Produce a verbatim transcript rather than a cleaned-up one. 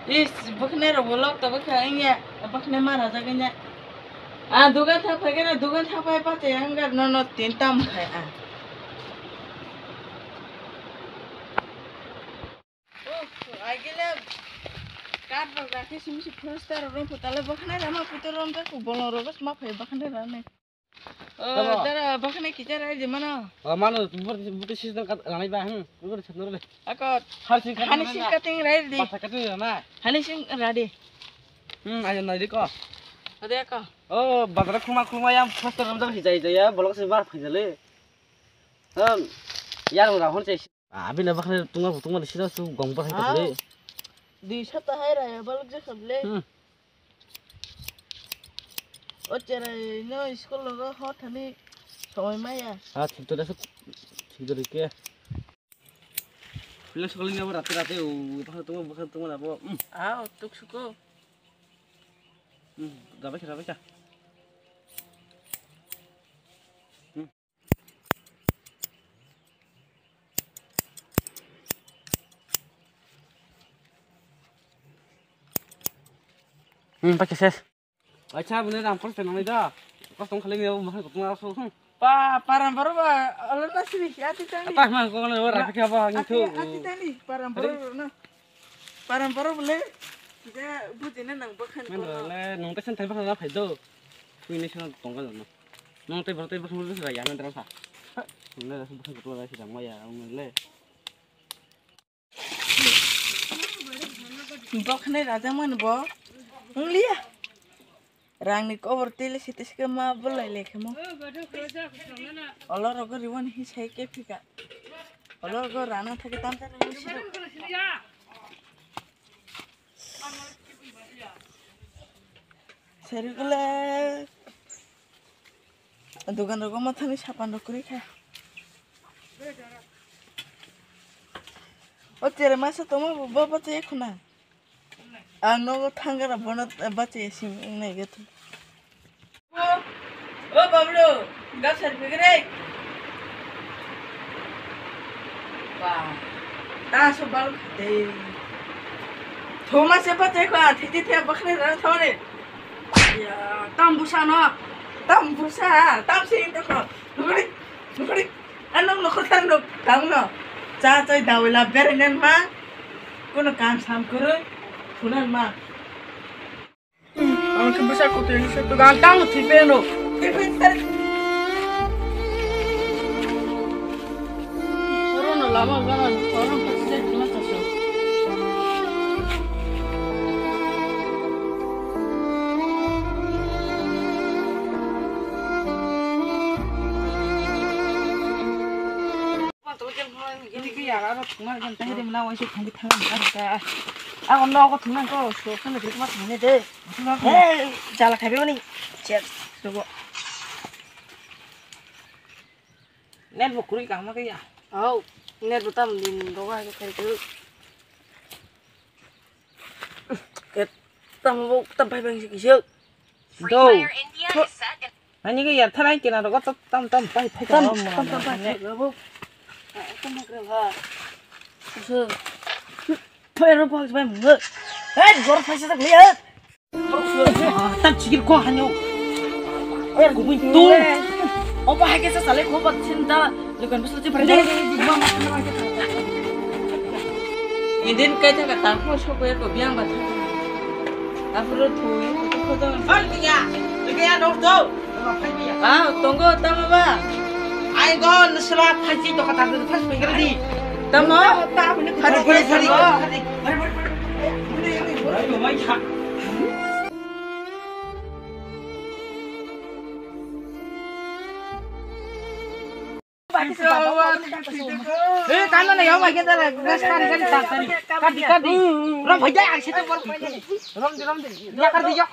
Is, bwkhnai rok bo lok tabuk kha wngya, bwkhnai ma rajak wngya. A dugan thak phai khe, dugan thak phai pacha yang gar no no tin tam khai a. Oh, agile kar rok rakhe simi si poster rok rong putale bwkhnai rama putor rom jak bolong rok ma phai bwkhnai rane. Oh, tamo? Dara, bwkhnai kisa rai di mano. Oh, mano, buti, buti season kat ranai ba, hmm, buti season rai. Ako, Hari sing kat hani ranai sing na. Cutting rai di. Basa cutting ranai. Hani sing ra di. Hmm, ayo nai di ko. Ade ako. Oh, bazar khuma khuma yang poster ram jak hijai hijai ya, bolok se bar phai jale. Hmm, yang ra hon se. Abina bwkhnai tungma tungma sida su gong bar hai. Ah. Khat le. Di sata hai ra ya, balok je khat le. Hmm. O cherai no school logo hor thani somoi maya. Ah, thik to da, thik to rike. Pila school ni abo rate rate o, bwkha tungma, bwkha tungma abo. Hmm. Ah, tuk suko. Hmm, rabai kha, rabai kha. Hmm. Hmm, pakai ses. Acha, bune ram kos tenang da. Kos tong khali ni, mahal kos tong aso. Hmm. Pa, param baro ba, alo na sini, ati tani. Apa mah kau kalau rapi apa gitu. Ati, ati tani, param baro na. Param baro bole, kita bujina nang bakhan ko. Mendra le, nong tesan tani bakhan na phai do. Kui ni sana tongga no. Nong te baro te bakhan bole sa ya mendra sa. Nong le bakhan ko la sida maya, nong le. Bokhnai rajakmani bo wnglia. Rangni kobor tele site sike ma bolai lekhe mo. Olo rogo riwani hi sai ke phika. Olo rogo rana thake tam tam. Serikula. Dugan rogo ma thani sapan rok kwrwi kha. O tere masa tongma bo, bo, bo tei khuna. Ang nogo thangara bono bacha sim nai gato. O, o Bablu, gap sar pigre. Ba, ta so bal khate. Thoma se bacha kha, thiti the bakhne ra thore. Ya, tam busa no. Tam busa, tam se to ko. Nukuri, nukuri. Ano nukuri tam no, tam no. Cha chai dawila berenen ma. Kono kam sam kurui, thunan ma. Ang khe bwsa kotoi ni se to gan tang thwi pe no. Oro no lama gana oro no thwi se ma ta so. Ini ke ya, aro thungna kan tadi dia menawai sih, tadi tadi tadi. Aku nogo thungna ko, so kan lebih kuat mana deh. Aku nogo. Eh, jala kabe mani. Cek, coba. Net bo kuri kama ke ya. Oh, net bo tam din doga ke kai ke. Ket tam bo tam pai bang sih kisah. Do. Ani ke ya tharai kena rogo tam tam pai pai tam tam tam pai pai. Tam kre ha. So. Pai ro pa pai mung. Hey, gor pai sa tak lihat. Tam chikir ko hanyo. Ay, gubui tu. Opa hai ke sa sale ko bat sin da. Lukan bus lucu pada. Indin kai ta ka tang ko so ko ya ko biang ba ta. Afro tu ko to ko to. Hal dia. Dia no to. Ah, tonggo tama ba. Ai go nusra phaji to ka ta phas pengkar di. Tamo. Hari hari hari. Eh, kano na yau mai kita la, gas kari kari tak kari. Kadi kadi. Rom bhai jai, aise to bol. Rom di rom di. Ya kar di yok.